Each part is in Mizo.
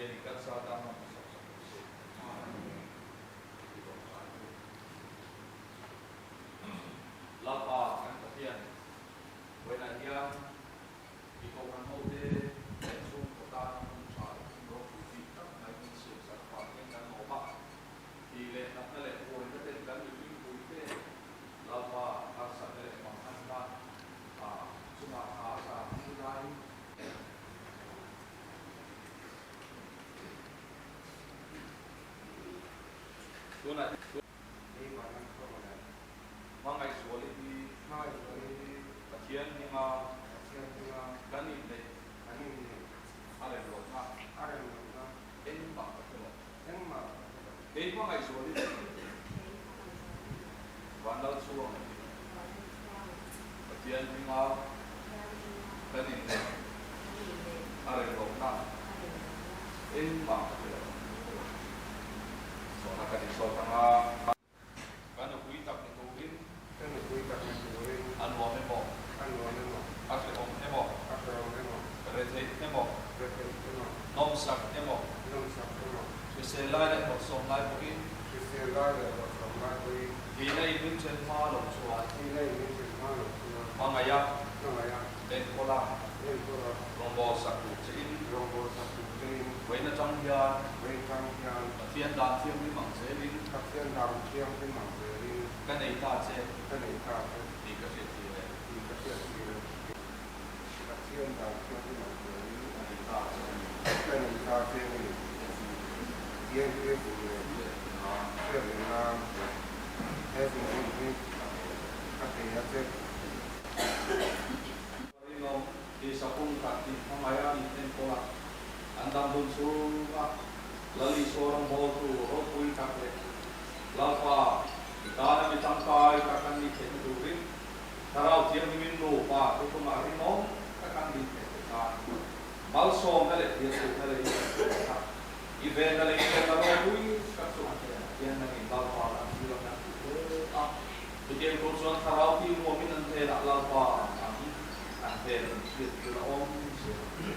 Pathianin kan sa tan hman hmasak sak rawh se. Ti tawh ta ang u. Lalpa kan Pathian vawiinah hian i kohhran hote leh chhungkaw tana hun tha leh hun ropui bik tak mai min siam sak avang hian kan lawm a. Tih leh natna leh buaina ten kan mihring puite Lalpa harsatna leh manganna chungah hna a zar ni laiin Tunah Hmangaihzuali hi Pathian hminga kan inneih a rem lohna engmah ka hre lo. Kei Hmangaihzuali hi Vanlalchhuang hi Pathian hminga kan inneih a rem lohna engmah ka hre lo. Sawhna kan insawt ang a. Ka nupui tak ni turin. Ka nupui tak ni turin. A nuam emaw. A nuam emaw. A hrehawm emaw. A hrehawm emaw. Retheih emaw. Retheih emaw. Nawmsak emaw. Nawmsak emaw. Hrisel lai leh bawrhsawm lai pawhin. Hrisel lai leh bawrhsawm lai pawhin. Thihna in min then hma loh chuan. Thihna in min then hma loh chuan. Hmangaih a. Hmangaih a. Enkawl a. Enkawl a. Rawngbawl sak duh che in. Rawngbawl sak duh che in. Vawiin atang hian. Vawiin atang hian. Pathian dan thianghlim ang zelin. Pathian dan thianghlim ang zelin. Ka nei ta che. Ka nei ta che. Tih ka hriat tir e. Tih ka hriat tir e. Pathian dan thianghlim ang zelin. Ka nei ta che a ni. Ka nei ta che a ni. He zung leh. Hriat reng nan. He zung hun hi ka pe a che. Rinawm tisa pum khat tih hmangaih a in enkawl a, an dam hun chhunga Lal Isua rawngbawltu ropui tak leh Lalpa i tana mi tangkai tak an nih theihna turin Thlarau Thianghlimin nupa thuthlungah rinawm tak an din theih theih nan malsawmna leh thianghlimna leh inhmuhna i venna leh invenna ropui tak chu an hian nangin Lalpa an thil a kan tih hle a. Chutiang tur chuan thlarau tih nuamin an hnenah Lalpa ang an hnen an hriat tir a awm zel ang che.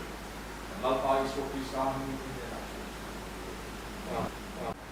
Kan Lalpa Isua Krista hmingin i hnenah chuan chhun ka dil a ni.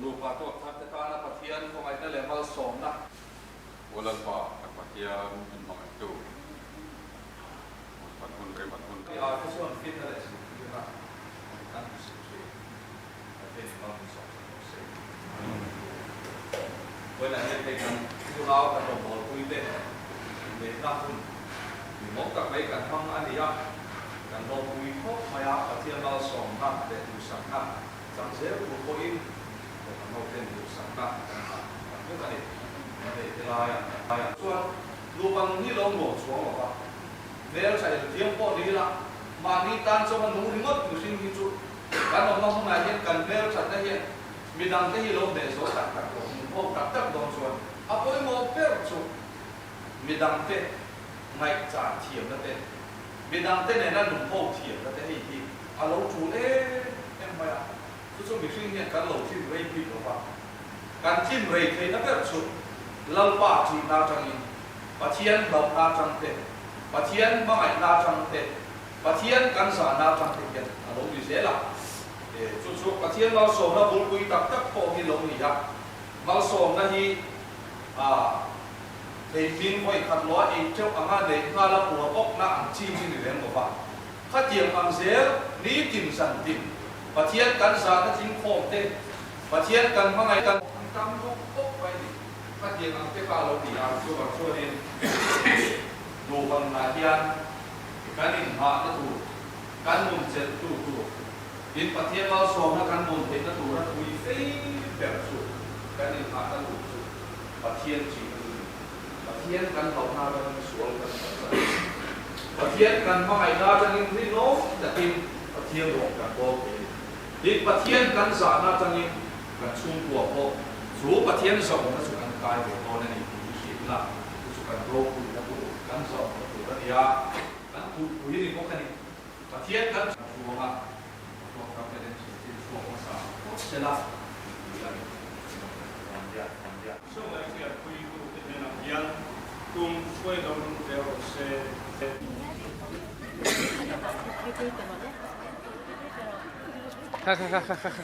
Nupa tuak thar te tana Pathian khawngaihna leh malsawmna. Aw Lalpa, kan Pathian min hmangaihtu, kan hun rem an hun. Ti a te chuan finna leh zirtirna an hmusit thin. Pathian in mal min sawm sak rawh se. Vawiinah hian hei kan unau kan rawngbawlpui te inneihna hun hlimawm tak mai kan hmang a ni a, kan lawmpui khawp mai a, Pathian malsawmna leh duhsakna chang zel tur pawhin Kohhran hoten duhsakna kan hah tak vek a ni. Inneih te laia chuan nupa nun hi lo nuam chuang lo va, hmeltha elthiam pawh ni ila mahni tan chauha nung ringawt mihring hi chu kan awmna hmunah hian kan hmelthatna hian midangte hi lo hneh zo tak tak lo, nun ho tak tak dawn chuan a pawimawh ber chu midangte ngaihchan thiamna te, midangte nena nun ho thiamna te hei hi a lo tul em em mai a, chu chu mihring hian kan lo tlin rei bik lo va, kan tlin rei theihna ber chu Lalpa ṭihna aṭangin, Pathian hlauhna aṭang te, Pathian hmangaihna aṭang te, Pathian kan zahna aṭang te hian a lo ni zel a. Chu chu Pathian malsawmna bulpui tak tak pawh hi lo ni a, malsawmna hi a thei hming vawi khat loa ei teuh anga neih nghal a pua bawkna ang chi hi ni lem lo va. Khatiang ang zel nitin zan tin Pathian kan zahna tlingkhawm te, Pathian kan hmangaih kan an tam bawk bawk mai ni. Khatiang ang te kha lo ni a, chuvang chuanin nupangnah hian kan inhahna tur, kan nun chelhtu tur. Tin, Pathian malsawmna kan dawn theihna tura tui fei ber chu kan inghahna tur chu Pathian chihna chu ni. Pathian kan hlauhna atangin sual kan kalsan a ni. Pathian kan hmangaihna atangin rinawm takin Pathian rawng kan bawl thei a ni. Tin, Pathian kan zahna atangin kan chhungkua pawh chu Pathian zahawmna chu kan kai ve dawn a ni tih hi hriat ila, chu chu kan ropuina tur, kan zahawmna tur a ni a, kan kulhpui a ni bawk a ni. Pathian kan chhuang a, thluak ram te den chhun thil chhuak hmasa phawt se la tih a ni. Sawnglai fiahpui tute hnenah hian tum hruai lo lut ve rawh se. Kha kha kha kha kha.